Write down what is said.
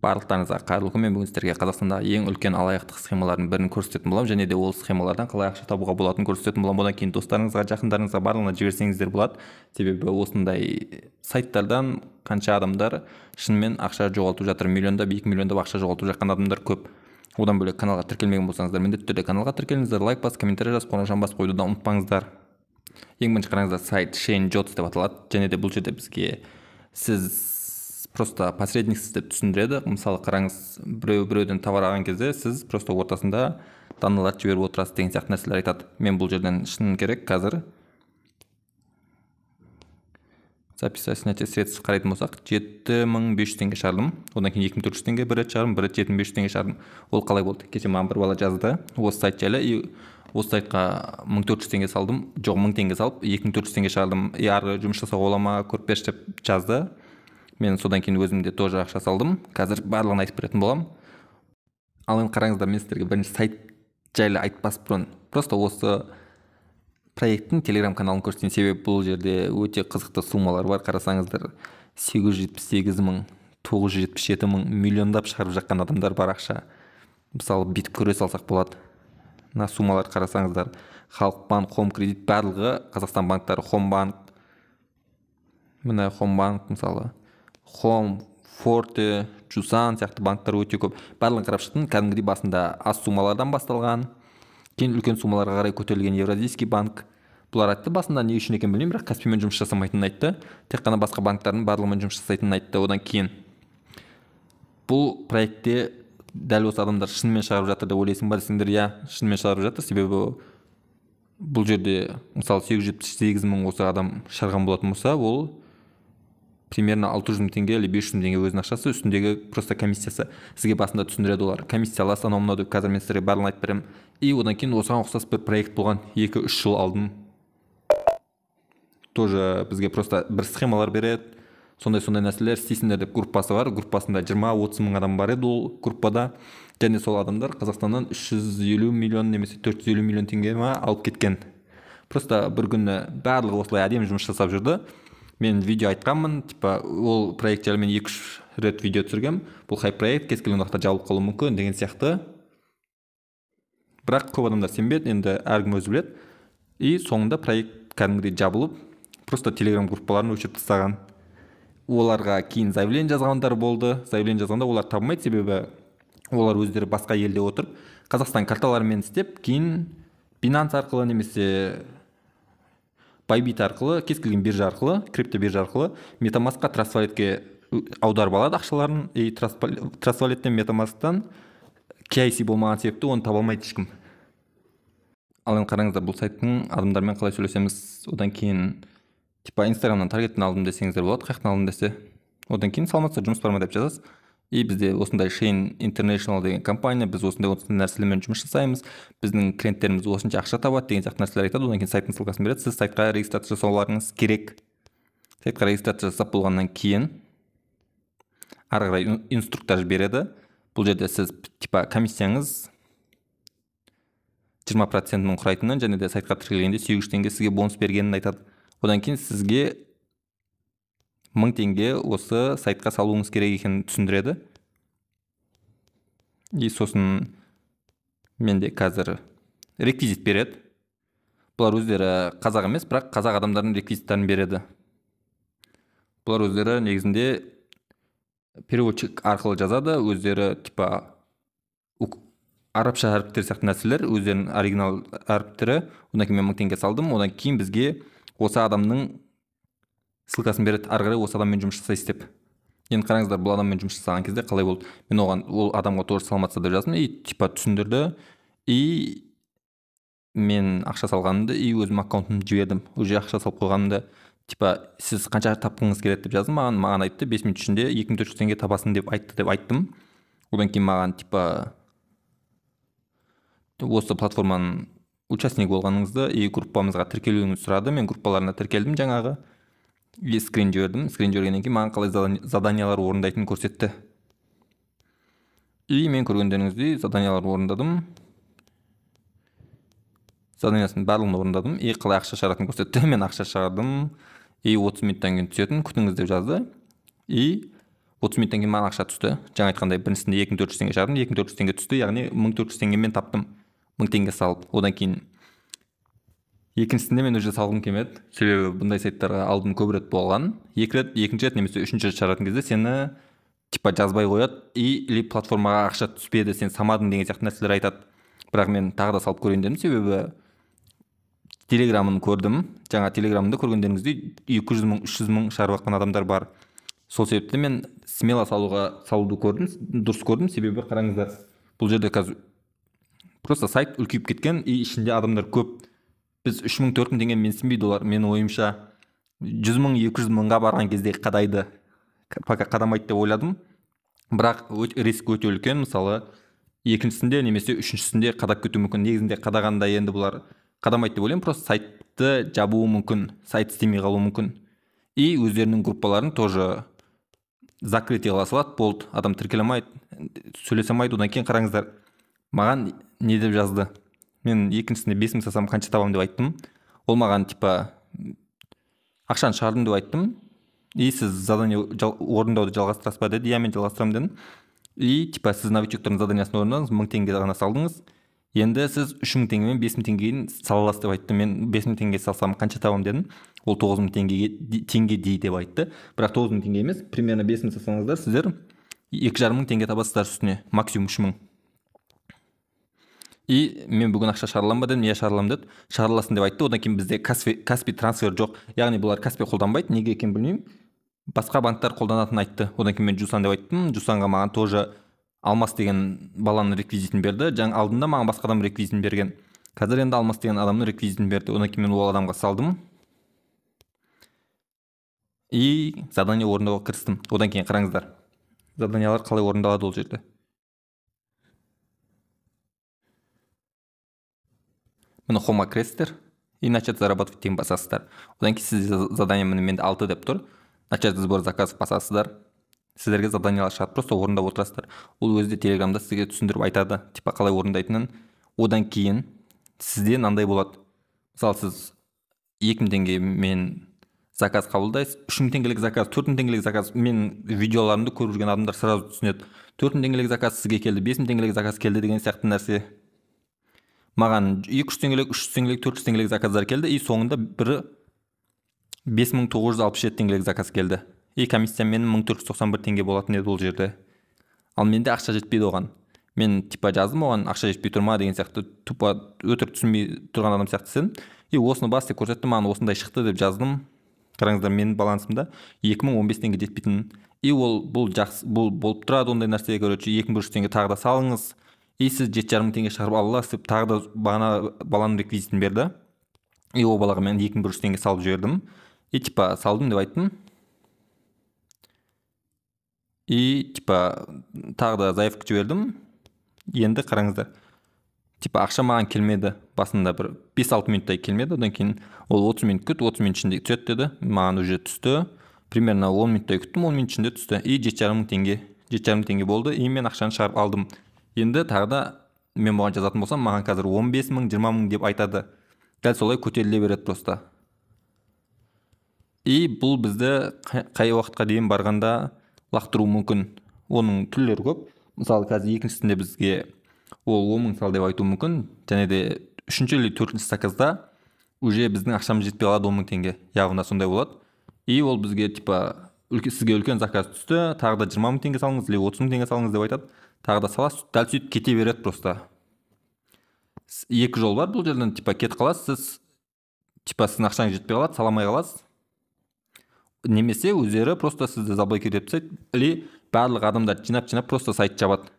Барлықтарыңызға қайырлы күн. Мен бүгін сіздерге Қазақстандағы ең үлкен алаяқтық схемалардың бірін көрсететін боламын және де ол схемалардан қалай ақша табуға болатынын көрсететін боламын. Одан кейін достарыңызға, жақындарыңызға барлығына жіберсеңіздер болады. Себебі осындай сайттардан қанша адамдар шынымен ақша жоғалтып жатыр. Миллиондап, 2 миллиондап ақша жоғалтып жатқан адамдар көп. Одан бөлек каналға тіркелмеген болсаңыздар, міндетті түрде каналға тіркеліңіздер, лайк басып, комментарий жазып, қоңырауша басып қоюды да ұмытпаңыздар. Ең бірінші қараңыздар, сайт Shane Jots деп аталады. Және де бұл жерде бізге сіз просто посредниксіз деп түсіндіреді. Мысалы қараңыз, біреу біреуден товар алған кезде сіз просто ортасында даналарды жіберіп отырасыз деген сияқты нәрселер айтады. Мен бұл жерден шын керек қазір записать снятие средств қарайтын болсақ, 7500 теңге шығардым. Одан кейін 2400 теңге бір рет шығардым, бір рет 7500 теңге шығардым. Ол қалай болды? Кеше маған бір бала жазды осы сайт жайлы, и осы сайтқа 1400 теңге салдым, жоқ 1000 теңге салып 2400 теңге шығардым. И ары жұмыс жасауға бола ма, көріп берші деп жазды. Мен содан кейін өзім де тоже ақша салдым. Қазір барлығын айтып беретін боламын. Ал енді қараңыздар, мен сіздерге бірінші сайт жайлы айтпас бұрын просто осы проекттің телеграм каналын көрсетейін. Себебі бұл жерде өте қызықты суммалар бар. Қарасаңыздар, 878 мың, 977 мың, миллиондап шығарып жатқан адамдар бар ақша. Мысалы бүйтіп көре салсақ болады. Мына суммаларды қарасаңыздар, Халық банк, Хом кредит, барлығы Қазақстан банктары, Хом банк, міне Хом банк мысалы, Хом, Форте, Жусан сияқты банктар өте көп. Барлығын қарап шықтым. Кәдімгідей басында аз суммалардан басталған, кейін үлкен суммаларға қарай көтерілген Евразийский банк. Бұлар айтты басында не үшін екенін білмеймін, бірақ Каспиймен жұмыс жасамайтынын айтты. Тек қана басқа банктардың барлығымен жұмыс жасайтынын айтты. Одан кейін бұл проектте дәл осы адамдар шынымен шығарып жатыр деп ойлайсың ба десеңдер, иә, шынымен шығарып жатыр. Себебі бұл жерде мысалы 878 мың осы адам шығарған болатын болса, ол примерно 600 мың теңге или 500 мың теңге өзінің ақшасы, үстіндегі просто комиссиясы. Сізге басында түсіндіреді олар, комиссия аласыз, анау мынау деп. Қазір мен сіздерге барлығын айтып беремін. И одан кейін осыған ұқсас бір проект болған 2-3 жыл алдын. Тоже бізге просто бір схемалар береді, сондай-сондай нәрселер істейсіңдер деп группасы бар. Группасында 20-30 мың адам бар еді ол группада. Және сол адамдар Қазақстаннан 350 миллион немесе 450 миллион теңге ма алып кеткен. Просто бір күні барлығы осылай әдемі жұмыс жасап жүрді. Мен видео айтқанмын, типа ол проект жайлы мен 2-3 рет видео түсіргем. Бұл хайп проект, кез келген уақытта жабылып қалуы мүмкін деген сияқты. Бірақ көп адамдар сенбеді, енді әркім өзі біледі. И соңында проект кәдімгідей жабылып, просто телеграм группаларын өшіріп тастаған. Оларға кейін заявление жазғандар болды. Заявление жазғанда олар табылмайды, себебі олар өздері басқа елде отырып, Қазақстан карталарымен істеп, кейін Binance арқылы немесе Bybit арқылы, кез келген биржа арқылы, крипто биржа арқылы MetaMask'қа, Trust Wallet'ке аударып алады ақшаларын. И Trust Wallet'тен, MetaMask'тан KYC болмаған себепті оны таба алмайды ешкім. Ал енді қараңыздар, бұл сайттың адамдармен қалай сөйлесеміз. Одан кейін типа Инстаграмнан таргеттен алдым десеңіздер болады, қаяқтан алдым десе. Одан кейін саламатсыздар, жұмыс бар ма деп жазасыз. И бізде осындай Shane International деген компания, біз осындай осындай нәрселермен жұмыс жасаймыз, біздің клиенттеріміз осынша ақша табады деген сияқты нәрселер айтады. Одан кейін сайттың ссылкасын береді, сіз сайтқа регистрация жасауларыңыз керек. Сайтқа регистрация жасап болғаннан кейін ары қарай инструктаж береді. Бұл жерде сіз типа комиссияңыз 20%-ін құрайтынын және де сайтқа тіркелгенде 800 теңге сізге бонус бергенін айтады. Одан кейін сізге 1000 теңге осы сайтқа салуыңыз керек екенін түсіндіреді. И сосын менде қазір реквизит береді. Бұлар өздері қазақ емес, бірақ қазақ адамдарының реквизиттарын береді. Бұлар өздері негізінде переводчик арқылы жазады, өздері типа арабша әріптер сияқты нәрселер, өздерінің оригинал әріптері. Одан кейін мен 1000 теңге салдым. Одан кейін бізге осы адамның ссылкасын береді, ары қарай осы адаммен жұмыс жасайсыз деп. Енді қараңыздар, бұл адаммен жұмыс жасаған кезде қалай болды. Мен оған, ол адамға тоже саламатсыз деп жаздым, и типа түсіндірді, и мен ақша салғанымды, и өзім аккаунтымды жібердім, уже ақша салып қойғанымды. Типа сіз қанша тапқыңыз келеді деп жаздым. Маған айтты 5 минут ішінде 2400 теңге табасың деп айтты деп айттым. Одан кейін маған типа осы платформаның участнигі болғаныңызды и группамызға тіркелуіңізді сұрады. Мен группаларына тіркелдім жаңағы. И скрин жібердім. Скрин жібергеннен кейін маған қалай заданиялар орындайтынын көрсетті. И мен көргендеріңіздей заданиялар орындадым. Заданиясын барлығын орындадым. И қалай ақша шығаратынын көрсетті. Мен ақша шығардым. И 30 минуттан кейін түсетін, күтіңіз деп жазды. И 30 минуттан кейін маған ақша түсті. Жаңа айтқандай, біріншісінде 2400 теңге шығардым, 2400 теңге түсті, яғни 1400 теңгемен таптым, 1000 теңге салып. Одан кейін екіншісінде мен уже салғым келмеді, себебі бұндай сайттарға алдым көп рет болған. Екі рет, екінші рет немесе үшінші рет шығаратын кезде сені типа жазбай қояды или платформаға ақша түспеді, сен самадың деген сияқты нәрселер айтады. Бірақ мен тағы да салып көрейін дедім, себебі телеграмын көрдім. Жаңа телеграмымды көргендеріңіздей 200 мың, 300 мың шығарып жатқан адамдар бар. Сол себепті мен смело салуды көрдім, дұрыс көрдім, себебі қараңыздар, бұл жерде қазір просто сайт үлкейіп кеткен и ішінде адамдар көп. Біз 3000, 4000 теңге менсінбейді олар. Менің ойымша 100 мың, 200 мыңға барған кезде қадайды. Пока қадамайды деп ойладым. Бірақ риск өте үлкен. Мысалы, екіншісінде немесе үшіншісінде қадап кетуі мүмкін. Негізінде қадағанда енді бұлар қадамайды деп ойлаймын. Просто сайтты жабуы мүмкін, сайт істемей қалуы мүмкін. И өздерінің группаларын тоже закрытие қыла салады, болды, адам тіркеле алмайды, сөйлесе алмайды. Одан кейін қараңыздар, маған не деп жазды? Мен екіншісінде 5000 салсам қанша табамын деп айттым. Ол маған типа ақшаны шығардым деп айттым. И сіз задание орындауды жалғастырасыз ба деді. Иә, мен жалғастырамын дедім. И типа сіз новичоктардың заданиясын орындадыңыз, 1000 теңге ғана салдыңыз. Енді сіз 3000 теңге мен 5000 теңгеге сала аласыз деп айтты. Мен 5000 теңге салсам қанша табамын дедім. Ол 9000 теңге дей деп айтты. Бірақ 9000 теңге емес, примерно 5000 салсаңыздар сіздер 2500 теңге табасыздар үстіне, максимум 3000. И мен бүгін ақша шығарылам ба дедім, иә шығарылам деді. Шығарыласың деп айтты. Одан кейін бізде Каспи трансфер жоқ. Яғни бұлар Каспи қолданбайды, неге екенін білмеймін. Басқа банктар қолданатынын айтты. Одан кейін мен Жусан деп айттым. Жусанға маған тоже Алмас деген баланың реквизитін берді. Жаңа алдында маған басқа адам реквизитін берген. Қазір енді Алмас деген адамның реквизитін берді. Одан кейін мен ол адамға салдым. И задание орындауға кірістім. Одан кейін қараңыздар, заданиялар қалай орындалады ол жерде. Міне хома кіресіздер и начать зарабатывать деген басасыздар. Одан кейін сізде задание міне менде 6 деп тұр. Начать сбор заказов басасыздар. Сіздерге заданиялар шығады, просто орындап отырасыздар. Ол өзі де телеграмда сізге түсіндіріп айтады, типа қалай орындайтынын. Одан кейін сізде мынандай болады. Мысалы, сіз 2000 теңге мен заказ қабылдайсыз, 3000 теңгелік заказ, 4000 теңгелік заказ. Мен видеоларымды көріп жүрген адамдар сразу түсінеді. 4000 теңгелік заказ сізге келді, 5000 теңгелік заказ келді деген сияқты нәрсе. Маған 200 теңгелік, 300 теңгелік, 400 теңгелік заказдар келді. И соңында бірі 5967 теңгелік заказ келді. И комиссия менің 1491 теңге болатын еді ол жерде. Ал менде ақша жетпейді оған. Мен типа жаздым оған, ақша жетпей тұр ма деген сияқты, тупо өтірік түсінбей тұрған адам сияқты сен. И осыны бас деп көрсетті, маған осындай шықты деп жаздым. Қараңыздар, менің балансымда 2015 теңге жетпейтін. И ол бұл жақсы, бұл болып тұрады ондай нәрсе, короче, 2100 теңге тағы да салыңыз. И сіз 7500 теңге шығарып ала аласыз деп тағы да бағана баланың реквизитін берді. И ол балаға мен 2100 теңге салып жібердім. И типа салдым деп айттым. И типа тағы да заявка жібердім. Енді қараңыздар, типа ақша маған келмеді. Басында бір 5-6 минуттай келмеді. Одан кейін ол 30 минут күт, 30 минут ішінде түседі деді. Маған уже түсті. Примерно 10 минуттай күттім, 10 минут ішінде түсті. И 7500 теңге, 7500 теңге болды. И мен ақшаны шығарып алдым. Енді тағы да мен бұған жазатын болсам, маған қазір 15 мың, 20 мың деп айтады. Дәл солай көтеріле береді просто. И бұл бізді қай уақытқа дейін барғанда лақтыруы мүмкін. Оның түрлері көп. Мысалы, қазір екіншісінде бізге ол 10 мың сал деп айтуы мүмкін. Және де үшінші или төртінші заказда уже біздің ақшамыз жетпей қалады 10 мың теңге. Яғни сондай болады. И ол бізге типа сізге үлкен заказ түсті, тағы да 20 мың теңге салыңыз или 30 мың теңге салыңыз деп айтады. Тағы да саласыз, дәл сөйтіп кете береді просто. Екі жол бар бұл жерден, типа кетіп қаласыз, сіз типа сіздің ақшаңыз жетпей қалады, сала алмай қаласыз. Немесе өздері просто сізді заблокировать етіп тастайды, или барлық адамдар жинап-жинап просто сайт жабады.